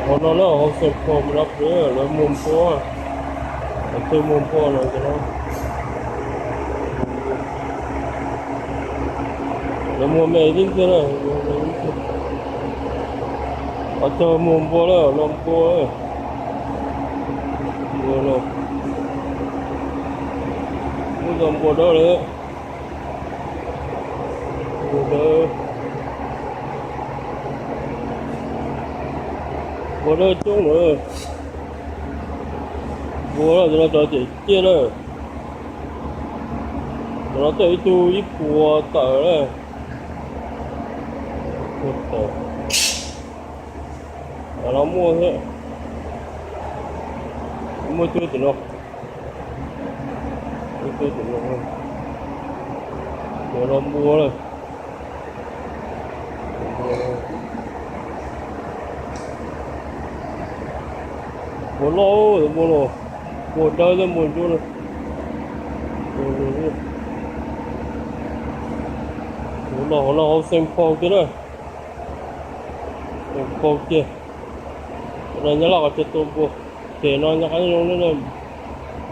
Hauv no na, hauv Saint Paul no peb lawv muag npua, lawv twb muag npua no ces no, lawv muag me ib tib ntxiag na, qhov chaw muag npua na, no npua, npua no, muaj tau npua dawb lawm, npua dawb, npua dawb coob lawm. Npua no cov no cov tiam ciaj na, cov no tej ib tug ib puas tawm na. Puas tawm, cov no muaj thiab, muaj tug tim no, ib tug tim no, cov no npua na. Npua loj, npua no, npua dawb thiab npua ntsuab na. Npua no hauv no hauv Saint Paul kiag na, Saint Paul kiag. Cov no nyob Laj Qhov Tsua tua npua, ces no nyob qab zoo na.